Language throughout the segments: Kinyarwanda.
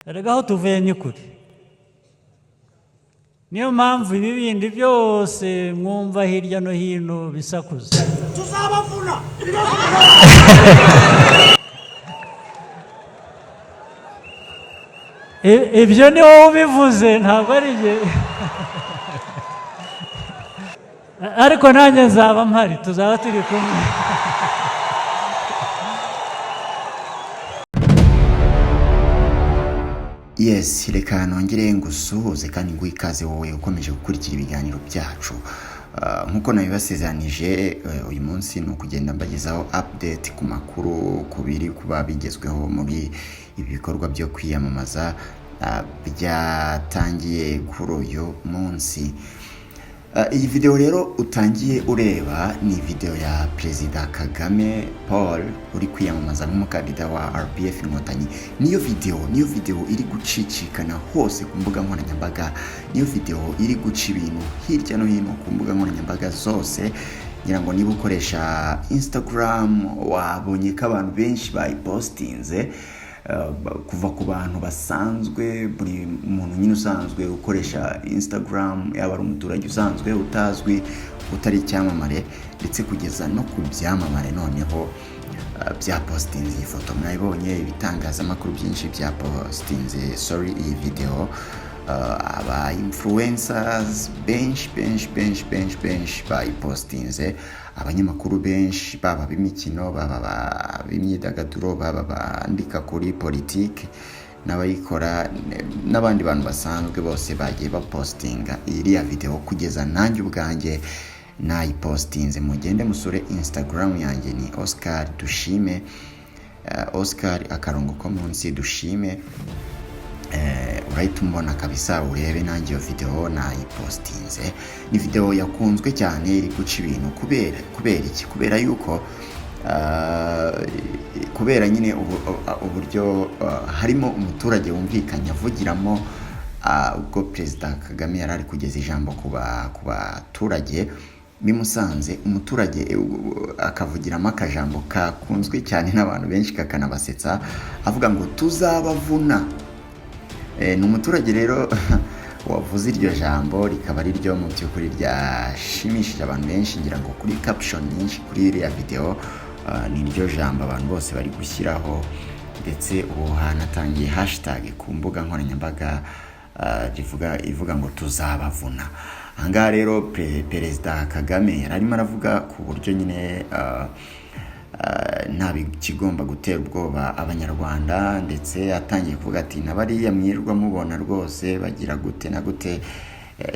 Erega aho tuvuye ni kure. Niyo mpamvu ibi bindi byose mwumva hirya no hino bisakuza. Tuzabavuna. Ibyo ni wowe ubivuze, ntabwo ari jye. Ariko nanjye nzaba mpari, tuzaba turi kumwe. Yes, reka nongere ngusuhuze kandi nguhe ikaze wowe ukomeje gukurikira ibiganiro byacu. Nk'uko nabibasezeranije, uyu munsi ni ukugenda mbagezaho update ku makuru ku biri kuba bigezweho muri ibi bikorwa byo kwiyamamaza byatangiye kuri uyu munsi. Iyi video rero utangiye ureba ni video ya Perezida Kagame Paul uri kwiyamamaza nk'umukandida wa RPF Inkotanyi. Niyo video iri gucicikana hose ku mbuga nkoranyambaga, niyo video iri guca ibintu hirya no hino ku mbuga nkoranyambaga zose. Ngira ngo niba ukoresha Instagram wabonye ko abantu benshi bayipostinze, kuva ku bantu basanzwe, buri muntu nyine usanzwe ukoresha Instagram, yaba ari umuturage usanzwe utazwi, utari icyamamare, ndetse kugeza no ku byamamare. Noneho byapostinze iyi foto, mwabibonye. Ibitangazamakuru byinshi byapostinze, sorry, iyi video. Aba influencers benshi benshi benshi benshi benshi bayipostinze, abanyamakuru benshi, baba b'imikino, baba ab'imyidagaduro, baba bandika kuri politiki n'abayikora, n'abandi bantu basanzwe, bose bagiye bapostinga iriya video, kugeza nanjye ubwanjye nayipostinze. Mugende musure Instagram yanjye, ni Oscar Dushime, Oscar akarongo ko munsi Dushime. Urahita umbona kabisa, urebe nanjye iyo video nayipostinze. Ni video yakunzwe cyane, iri guca ibintu. Kubera iki? Kubera yuko kubera nyine uburyo harimo umuturage wumvikanye avugiramo, ubwo Perezida Kagame yari ari kugeza ijambo ku baturage b'i Musanze, umuturage akavugiramo akajambo kakunzwe cyane n'abantu benshi, kakanabasetsa, avuga ngo "Tuzabavuna". Ni umuturage rero wavuze iryo jambo, rikaba ari ryo mu by'ukuri ryashimishije abantu benshi. Ngira ngo kuri caption nyinshi kuri iriya video ni ryo jambo abantu bose bari gushyiraho, ndetse ubu hanatangiye hashtag ku mbuga nkoranyambaga rivuga, ivuga ngo "Tuzabavuna". Ahangaha rero Perezida Kagame yari arimo aravuga ku buryo nyine nta kigomba gutera ubwoba Abanyarwanda, ndetse atangiye kuvuga ati "Na bariya mwirirwa mubona rwose bagira gute na gute".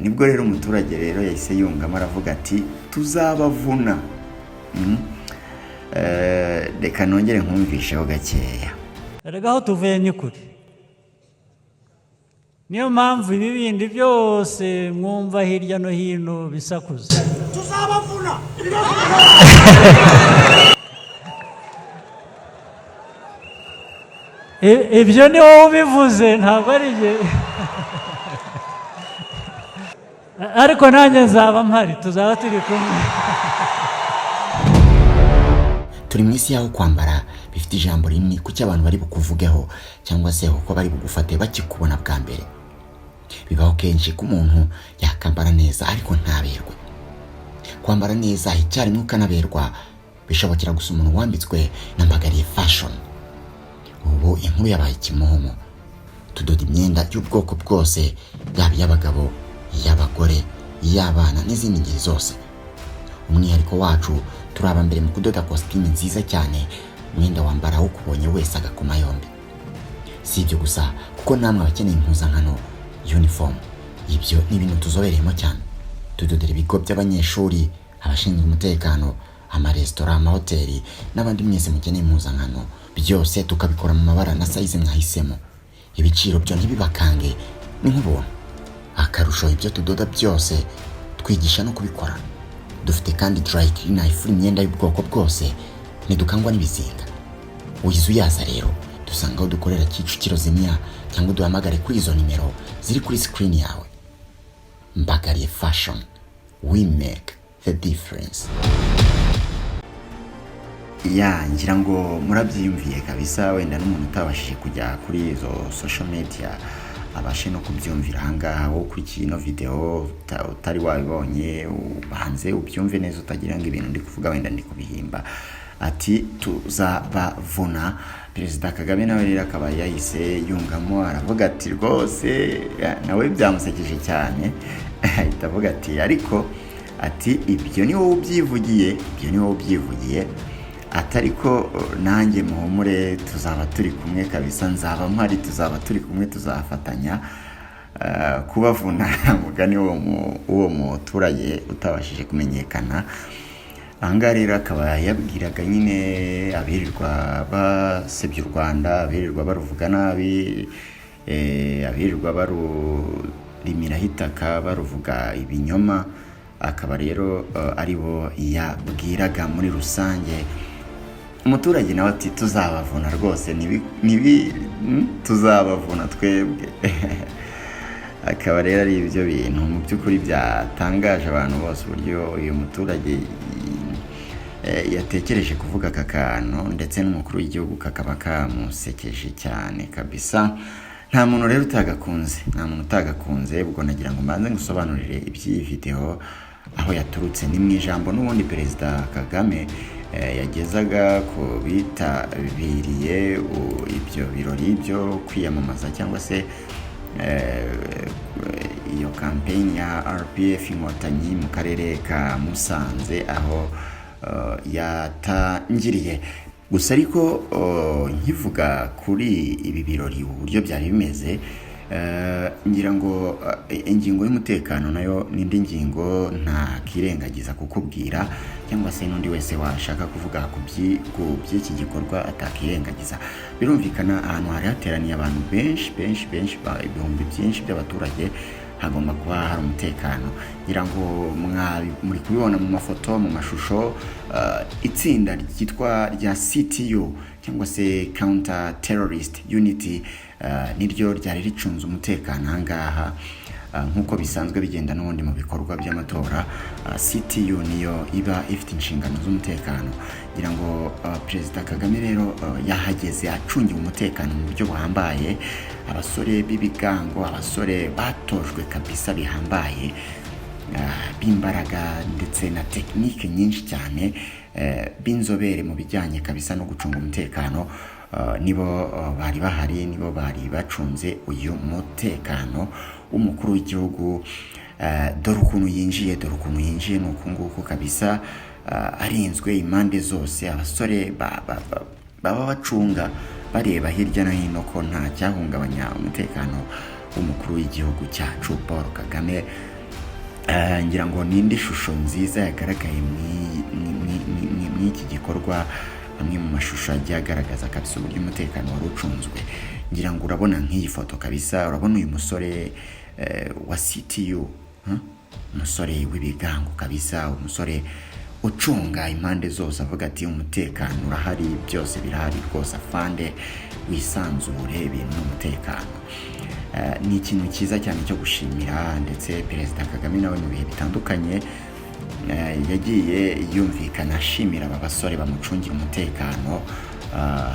Nibwo rero umuturage rero yahise yungamo aravuga ati "Tuzabavuna". Reka nongere nkumvisheho gakeya. Erega aho tuvuye ni kure. Niyo mpamvu ibi bindi byose mwumva hirya no hino bisakuza. Tuzabavuna. Ibyo ni wowe ubivuze, ntabwo ari jye. Ariko nanjye nzaba mpari, tuzaba turi kumwe. Turi mu isi y'aho kwambara bifite ijambo rinini ku cyo abantu bari bukuvugeho cyangwa se uko bari bugufate bakikubona bwa mbere. Bibaho kenshi ko umuntu yakambara neza ariko ntaberwe. Kwambara neza icyarimwe ukanaberwa bishobokera gusa umuntu wambitswe na Mbagariye Fashion. Ubu inkuru yabaye kimomo. Tudoda imyenda y'ubwoko bwose, yaba iy'abagabo, iy'abagore, iy'abana n'izindi ngeri zose. Umwihariko wacu, turi aba mbere mu kudoda kositimu nziza cyane, umwenda wambara ukubonye wese agakoma yombi. Si ibyo gusa, kuko namwe abakeneye impuzankano, uniform, ibyo ni ibintu tuzobereyemo cyane. Tudodera ibigo by'abanyeshuri, abashinzwe umutekano, amaresitora, amahoteli n'abandi mwese mukeneye impuzankano, byose tukabikora mu mabara na size mwahisemo. Ibiciro byo ntibibakange, ni nk'ubuntu. Akarusho, ibyo tudoda byose twigisha no kubikora. Dufite kandi dry cleaner ifura imyenda y'ubwoko bwose, ntidukangwa n'ibizinga. Wize uyaza rero, dusanga aho dukorera Kicukiro Zimya, cyangwa duhamagare kuri izo nimero ziri kuri screen yawe. Mbagariye Fashion, we make the difference. Ya, ngira ngo murabyiyumviye kabisa. Wenda n'umuntu utabashije kujya kuri izo social media abashe no kubyumvira ahangaha. Wowe ukurikiye ino video utari wabibonye, ubanze ubyumve neza, utagira ngo ibintu ndi kuvuga wenda ndi kubihimba. Ati: "Tuzabavuna." Perezida Kagame nawe rero akaba yahise yungamo, aravuga ati rwose nawe byamusekeje cyane, ahita avuga ati: "Ariko," ati, "ibyo ni wowe ubyivugiye, ibyo ni wowe ubyivugiye," atari ko nanjye muhumure, tuzaba turi kumwe kabisa, nzaba mpari, tuzaba turi kumwe, tuzafatanya kubavuna, mugani w'uwo muturage utabashije kumenyekana. Ahangaha rero akaba yabwiraga nyine abirirwa basebya u Rwanda, abirirwa baruvuga nabi, abirirwa barurimiraho itaka, baruvuga ibinyoma. Akaba rero ari bo yabwiraga muri rusange. Umuturage nawe ati: "Tuzabavuna rwose, nibi tuzabavuna twebwe." Akaba rero ari ibyo bintu mu by'ukuri byatangaje abantu bose, uburyo uyu muturage yatekereje kuvuga aka kantu, ndetse n'umukuru w'igihugu kakaba kamusekeje cyane kabisa. Nta muntu rero utagakunze, nta muntu utagakunze. Ubwo nagira ngo mbanze ngusobanurire iby'iyi video aho yaturutse. Ni mu ijambo n'ubundi Perezida Kagame yagezaga ku bitabiriye ibyo birori byo kwiyamamaza, cyangwa se iyo campaign ya RPF Inkotanyi mu karere ka Musanze, aho yatangiriye gusa. Ariko nkivuga kuri ibi birori uburyo byari bimeze, ngira ngo ingingo y'umutekano nayo n'indi ngingo ntakirengagiza kukubwira, cyangwa se n'undi wese washaka kuvuga ku by'iki gikorwa atakirengagiza. Birumvikana, ahantu hari hateraniye abantu benshi benshi benshi, ibihumbi byinshi by'abaturage, hagomba kuba hari umutekano. Ngira ngo muri kubibona mu mafoto, mu mashusho, itsinda ryitwa rya CTU, cyangwa se Counter Terrorist Unity, niryo ryari ricunze umutekano ahangaha. Nk'uko bisanzwe bigenda n'ubundi mu bikorwa by'amatora, CTU niyo iba ifite inshingano z'umutekano. Ngira ngo Perezida Kagame rero yahageze acungiwe umutekano mu buryo buhambaye, abasore b'ibigango, abasore batojwe kabisa bihambaye, b'imbaraga ndetse na tekinike nyinshi cyane, b'inzobere mu bijyanye kabisa no gucunga umutekano, nibo bari bahari, nibo bari bacunze uyu mutekano w'umukuru w'igihugu. Dore ukuntu yinjiye, dore ukuntu yinjiye, ni uku nguku kabisa, arinzwe impande zose, abasore baba bacunga, bareba hirya no hino ko nta cyahungabanya umutekano w'umukuru w'igihugu cyacu Paul Kagame. Ngira ngo ni indi shusho nziza yagaragaye mw'iki gikorwa, amwe mu mashusho agiye agaragaza kabisa uburyo umutekano wari ucunzwe. Ngira ngo urabona nk'iyi foto kabisa, urabona uyu musore wa CTU, Umusore w'ibigango kabisa, umusore ucunga impande zose, avuga ati: "Umutekano urahari, byose birahari rwose, afande wisanzure, ibintu n'umutekano." Ni ikintu cyiza cyane cyo gushimira. Ndetse Perezida Kagame nawe mu bihe bitandukanye yagiye yumvikana ashimira aba basore bamucungira umutekano,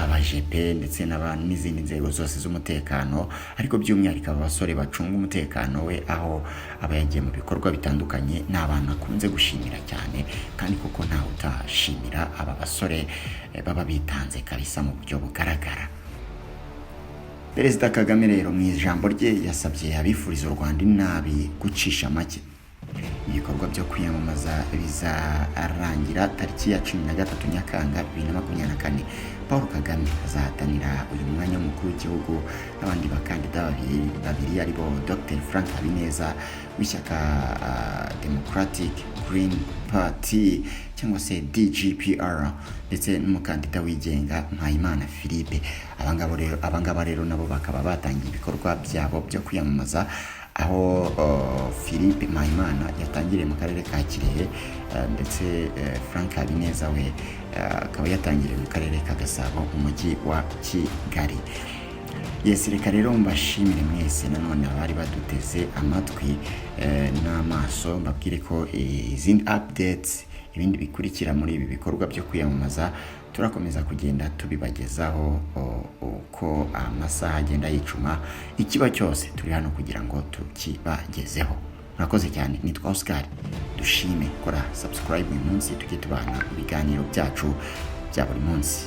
abajepe ndetse n'izindi nzego zose z'umutekano, ariko by'umwihariko aba basore bacunga umutekano we aho aba yagiye mu bikorwa bitandukanye. Ni abantu akunze gushimira cyane, kandi kuko ntawe utashimira aba basore baba bitanze kabisa mu buryo bugaragara. Perezida Kagame rero mu ijambo rye yasabye abifuriza u Rwanda inabi gucisha make. Ibikorwa byo kwiyamamaza bizarangira tariki ya 13 Nyakanga 2024. Paul Kagame azahatanira uyu mwanya w'umukuru w'igihugu n'abandi bakandida babiri, aribo Dr Frank Habineza w'ishyaka Democratic Green Party, cyangwa se DGPR, ndetse n'umukandida wigenga Mpayimana Philippe. Abangaba rero nabo bakaba batangiye ibikorwa byabo byo kwiyamamaza, aho Philippe Mpayimana yatangiriye mu karere ka Kirehe, ndetse Frank Habineza we akaba yatangiriye mu karere ka Gasabo mu mujyi wa Kigali. Yes, reka rero mbashimire mwese nanone abari baduteze amatwi n'amaso, mbabwire ko izindi updates, ibindi bikurikira muri ibi bikorwa byo kwiyamamaza Turakomeza kugenda tubibagezaho uko amasaha agenda yicuma. Ikiba cyose turi hano kugira ngo tukibagezeho. Murakoze cyane, nitwa Oscar Dushime. Kora subscribe uyu munsi, tujye tubana mu biganiro byacu bya buri munsi.